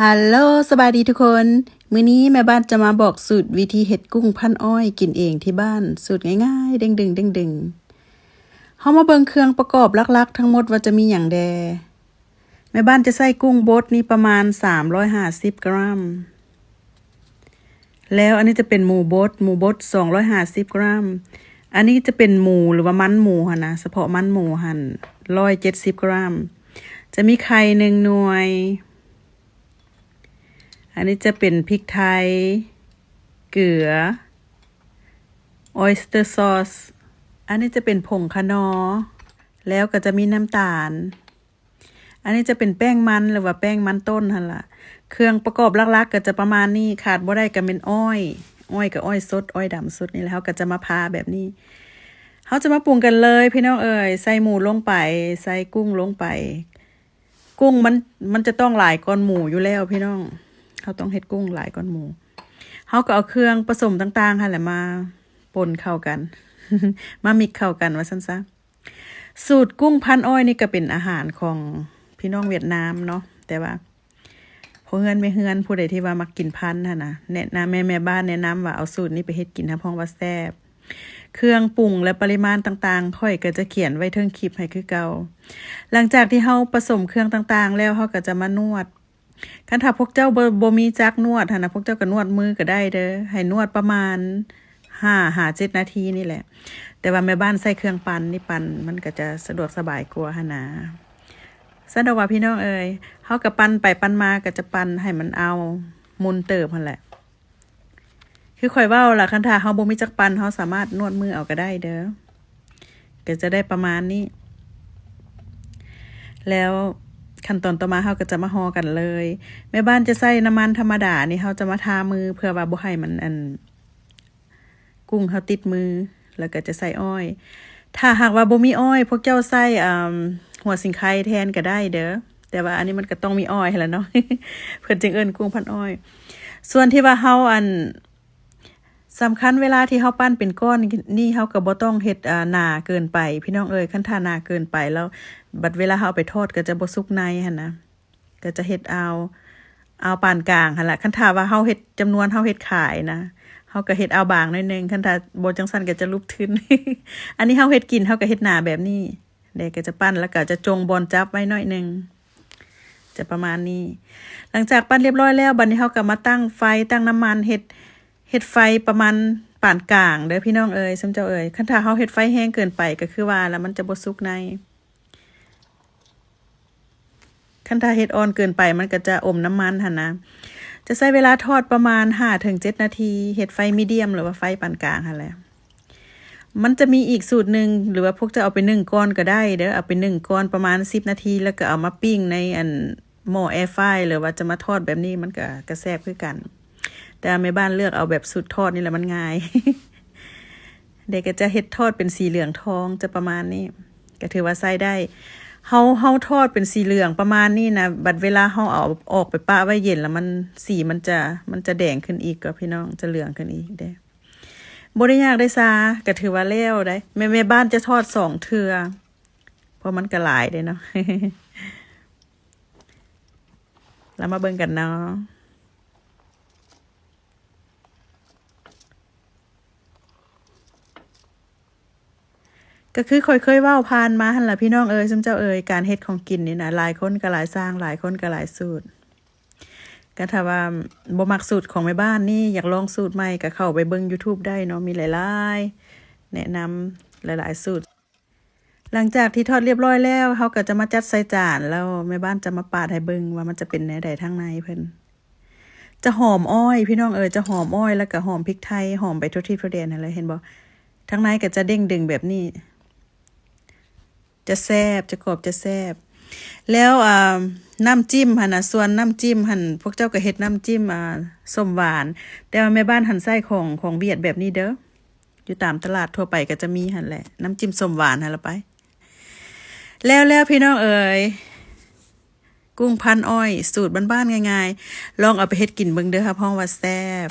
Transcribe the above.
ຮັລໂຫຼ ສະບາຍດີທຸກຄົນ. ມື້ນີ້ແມ່ບ້ານຈະມາບອກສູດວິທີເຮັດກຸ້ງພັນອ້ອຍກິນເອງທີ່ບ້ານ, ສູດງ່າຍໆ ເດ້ງດຶງໆ. ເຮົາມາເບິ່ງເຄື່ອງປະກອບຫຼັກໆທັງໝົດວ່າຈະມີຫຍັງແດ່. ແມ່ບ້ານຈະໃຊ້ກຸ້ງບົດນີ້ປະມານສາມຮ້ອຍຫ້າສິບກຣາມ. ແລ້ວອັນນີ້ຈະເປັນໝູບົດ, ໝູບົດສອງຮ້ອຍຫ້າສິບກຣາມ. ອັນນີ້ຈະເປັນໝູ ຫຼືວ່າມັນໝູຫັ້ນນະ, ສະເພາະມັນໝູຫັ້ນຮ້ອຍເຈັດສິບກຣາມ. ຈະມີໄຂ່ໜຶ່ງໜ່ວຍ. ອັນນີ້ຈະເປັນພິກໄທ, ເກືອ, ອອຍສເຕີຊອສ. ອັນນີ້ຈະເປັນຜົງຂະໜໍ, ແລ້ວກໍຈະມີນ້ຳຕານ. ອັນນີ້ຈະເປັນແປ້ງມັນ ຫຼືວ່າແປ້ງມັນຕົ້ນຫັ້ນລະ. ເຄື່ອງປະກອບຫຼັກໆກໍຈະປະມານນີ້, ຂາດບໍ່ໄດ້ກໍແມ່ນອ້ອຍ, ອ້ອຍກໍອ້ອຍສົດ, ອ້ອຍດຳສົດນີ້ແຫຼະ. ເຮົາກໍຈະມາຜ່າແບບນີ້. ເຮົາຈະມາປຸງກັນເລີຍພີ່ນ້ອງເອີຍ, ໃສ່ໝູລົງໄປ, ໃສ່ກຸ້ງລົງໄປ. ກຸ້ງມັນ, ມັນຈະຕ້ອງຫຼາຍກ່ອນໝູຢູ່ແລ້ວພີ່ນ້ອງ, ເຮົາຕ້ອງເຮັດກຸ້ງຫຼາຍກ່ອນໝູ. ເຮົາກໍເອົາເຄື່ອງປະສົມຕ່າງໆຫັ້ນແຫຼະມາປົນເຂົ້າກັນ, ມາມິກເຂົ້າກັນວ່າຊັ້ນຊະ. ສູດກຸ້ງພັນອ້ອຍນີ້ກໍເປັນອາຫານຂອງພີ່ນ້ອງຫວຽດນາມເນາະ, ແຕ່ວ່າພໍ່ເຮືອນແມ່ເຮືອນຜູ້ໃດທີ່ວ່າມັກກິນພັນຫັ້ນນະ, ແນະນຳ, ແມ່, ແມ່ບ້ານແນະນຳວ່າເອົາສູດນີ້ໄປເຮັດກິນ, ຮັບຮອງວ່າແຊບ. ເຄື່ອງປຸງ ແລະ ປະລິມານຕ່າງໆ ຂ້ອຍກໍຈະຂຽນໄວ້ເທິງຄລິບໃຫ້ຄືເກົ່າ. ຫຼັງຈາກທີ່ເຮົາປະສົມເຄື່ອງຕ່າງໆແລ້ວ, ເຮົາກໍຈະມານວດ. ຄັນຖ້າພວກເຈົ້າບໍ່, ບໍ່ມີຈັກນວດຫັ້ນນະ, ພວກເຈົ້າກໍນວດມືກໍໄດ້ເດີ້. ໃຫ້ນວດປະມານຫ້າຫາເຈັດນາທີນີ້ແຫຼະ. ແຕ່ວ່າແມ່ບ້ານໃຊ້ເຄື່ອງປັ່ນນີ້, ປັ່ນມັນກໍຈະສະດວກສະບາຍກວ່າຫັ້ນນາ. ຊັ້ນດອກວ່າພີ່ນ້ອງເອີຍ, ເຮົາກໍປັ່ນໄປປັ່ນມາ, ກໍຈະປັ່ນໃຫ້ມັນເອົາ, ໝຸ່ນເຕີບຫັ້ນແຫຼະ. ຄືຂ້ອຍເວົ້າລະ, ຄັນຖ້າເຮົາບໍ່ມີຈັກປັ່ນ, ເຮົາສາມາດນວດມືເອົາກໍໄດ້ເດີ້. ກໍຈະໄດ້ປະມານນີ້. ແລ້ວຂັ້ນຕອນຕໍ່ມາເຮົາກໍຈະມາຫໍ່ກັນເລີຍ. ແມ່ບ້ານຈະໃຊ້ນ້ຳມັນທຳມະດານີ້, ເຮົາຈະມາທາມືເພື່ອວ່າບໍ່ໃຫ້ມັນ ອັນ ກຸ້ງເຮົາຕິດມື, ແລ້ວກໍຈະໃສ່ອ້ອຍ. ຖ້າຫາກວ່າບໍ່ມີອ້ອຍ, ພວກເຈົ້າໃສ່ ອາ ຫົວສີໄຄແທນກໍໄດ້ເດີ້. ແຕ່ວ່າອັນນີ້ມັນກໍຕ້ອງມີອ້ອຍຫັ້ນລະເນາະ, ເພິ່ນຈຶ່ງເອີ້ນກຸ້ງພັນອ້ອຍ. ສ່ວນທີ່ວ່າເຮົາ ອັນ ສຳຄັນເວລາທີ່ເຮົາປັ້ນເປັນກ້ອນນີ້, ເຮົາກໍບໍ່ຕ້ອງເຮັດ ອາ ໜາເກີນໄປພີ່ນ້ອງເອີຍ. ຄັນຖ້າໜາເກີນໄປແລ້ວ, ບັດເວລາເຮົາເອົາໄປທອດກໍຈະບໍ່ສຸກໃນຫັ້ນນະ. ກໍຈະເຮັດເອົາ, ເອົາປານກາງຫັ້ນລະ. ຄັນຖ້າວ່າເຮົາເຮັດຈຳນວນ, ເຮົາເຮັດຂາຍນະ, ເຮົາກໍເຮັດເອົາບາງໜ້ອຍໜຶ່ງ. ຄັນຖ້າບໍ່ຈັ່ງຊັ້ນກໍຈະຫຼຸບທຶນ. ອັນນີ້ເຮົາເຮັດກິນ, ເຮົາກໍເຮັດໜາແບບນີ້. ແລ້ວກໍຈະປັ້ນ, ແລ້ວກໍຈະຈົ່ງບ່ອນຈັບໄວ້ໜ້ອຍໜຶ່ງ, ຈະປະມານນີ້. ຫຼັງຈາກປັ້ນລຽບຮ້ອຍແລ້ວ, ບັດນີ້ເຮົາກໍມາຕັ້ງໄຟ, ຕັ້ງນ້ຳມັນ, ເຮັດ, ເຮັດໄຟປະມານປານກາງເດີ້ພີ່ນ້ອງເອີຍ, ຊຸມເຈົ້າເອີຍ. ຄັນຖ້າເຮົາເຮັດໄຟແຮງເກີນໄປ, ກໍຄືວ່າລະ, ມັນຈະບໍ່ສຸກໃນ. ຄັນຖ້າເຮັດອ່ອນເກີນໄປ, ມັນກໍຈະອົມນ້ຳມັນຫັ້ນນະ. ຈະໃຊ້ເວລາທອດປະມານຫ້າເຖິງເຈັດນາທີ, ເຮັດໄຟມີດຽມ ຫຼືວ່າໄຟປານກາງຫັ້ນແຫຼະ. ມັນຈະມີອີກສູດໜຶ່ງ, ຫຼືວ່າພວກເຈົ້າເອົາໄປໜຶ້ງກ່ອນກໍໄດ້ເດີ້, ເອົາໄປໜຶ້ງກ່ອນປະມານສິບນາທີ ແລ້ວກໍເອົາມາປີ້ງໃນ ອັນ ໝໍ້ແອຟຣາຍ ຫຼືວ່າຈະມາທອດແບບນີ້, ມັນກໍ, ກໍແຊບຄືກັນ. ແຕ່ວ່າແມ່ບ້ານເລືອກເອົາແບບສູດທອດນີ້ແຫຼະ, ມັນງ່າຍ. ເດກໍຈະເຮັດທອດເປັນສີເຫຼືອງທອງ, ຈະປະມານນີ້, ກໍຖືວ່າໃຊ້ໄດ້. ເຮົາ, ເຮົາທອດເປັນສີເຫຼືອງປະມານນີ້ນະ, ບັດເວລາເຮົາເອົາອອກໄປປະໄວ້ເຢັນແລ້ວ, ມັນ, ສີມັນຈະ, ມັນຈະແດງຂຶ້ນອີກກໍພີ່ນ້ອງ, ຈະເຫຼືອງຂຶ້ນອີກເດ້. ບໍ່ໄດ້ຍາກໄດ້ຊາ, ກໍຖືວ່າແລ້ວໄດ໋. ແມ່, ແມ່ບ້ານຈະທອດສອງເທື່ອ, ເພາະມັນກໍຫຼາຍເດ້ເນາະ. ລະມາເບິ່ງກັນເນາະ. ກໍຄືຂ້ອຍເຄີຍເວົ້າຜ່ານມາຫັ້ນລະ ພີ່ນ້ອງເອີຍ, ຊຸມເຈົ້າເອີຍ, ການເຮັດຂອງກິນນີ້ນະ, ຫຼາຍຄົນກໍຫຼາຍຊ່າງ, ຫຼາຍຄົນກໍຫຼາຍສູດ. ກໍຖ້າວ່າບໍ່ມັກສູດຂອງແມ່ບ້ານນີ້, ຢາກລອງສູດໃໝ່, ກໍເຂົ້າໄປເບິ່ງ YouTube ໄດ້ເນາະ, ມີຫຼາຍໆ ແນະນຳຫຼາຍໆສູດ. ຫຼັງຈາກທີ່ທອດລຽບຮ້ອຍແລ້ວ, ເຮົາກໍຈະມາຈັດໃສ່ຈານ, ແລ້ວແມ່ບ້ານຈະມາປາດໃຫ້ເບິ່ງວ່າມັນຈະເປັນແນວໃດທາງໃນເພິ່ນ. ຈະຫອມອ້ອຍ ພີ່ນ້ອງເອີຍ, ຈະຫອມອ້ອຍ ແລ້ວກໍຫອມພິກໄທ, ຫອມໄປທົ່ວທິດທົ່ວແດນຫັ້ນແຫຼະ, ເຫັນບໍ່? ທາງໃນກໍຈະເດ້ງດຶງແບບນີ້, ຈະແຊບ, ຈະກອບ, ຈະແຊບ. ແລ້ວ ອ່າ ນ້ຳຈິ້ມຫັ້ນນະ, ສ່ວນນ້ຳຈິ້ມຫັ້ນ ພວກເຈົ້າກໍເຮັດນ້ຳຈິ້ມ ອ່າ ສົ້ມຫວານ, ແຕ່ວ່າແມ່ບ້ານຫັ້ນໃຊ້ຂອງ, ຂອງຫວຽດແບບນີ້ເດີ້. ຢູ່ຕາມຕະຫຼາດທົ່ວໄປກໍຈະມີຫັ້ນແຫຼະ, ນ້ຳຈິ້ມສົ້ມຫວານຫັ້ນລະໄປ. ແລ້ວໆ ພີ່ນ້ອງເອີຍ, ກຸ້ງພັນອ້ອຍ ສູດບ້ານໆ ງ່າຍໆ, ລອງເອົາໄປເຮັດກິນເບິ່ງເດີ້, ຮັບຮອງວ່າແຊບ.